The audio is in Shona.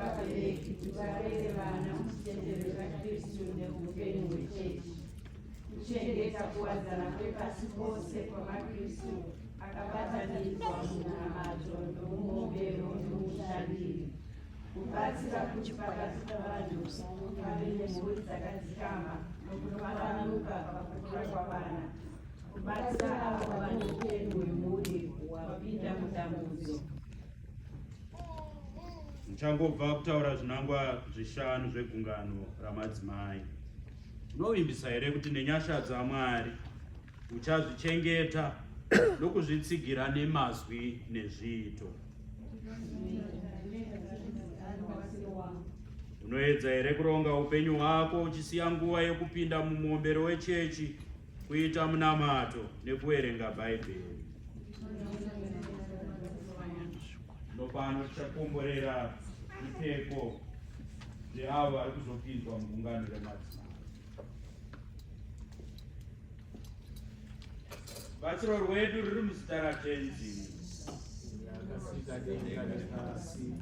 vabereki kuti varere vana muchitendero chaKristu neupenyu hwechechi. Kuchengeta kuwadzana kwepasi pose kwamaKristu akabatanidzwa munamato nomuombero nomushandiri. Kubatsira kuti pakati pavanhu pave nemhuri dzakadzikama nokufanuka pakukura kwavana. Kubatsira avo vane upenyu hwemhuri hwapinda mudambudzo. Ndichangobva kutaura zvinangwa zvishanu zvegungano ramadzimai. Unovimbisa here kuti nenyasha dzaMwari uchazvichengeta nokuzvitsigira nemazwi nezviito? Unoedza here kuronga upenyu hwako uchisiya nguva yekupinda mumuombero wechechi, kuita munamato nekuverenga Bhaibheri? Ndopano tichakomborera zvipfeko zveavo vari kuzopinzwa mugungano remadzimai. Batsiro rwedu ruri muzita raTenzi. Tenzi.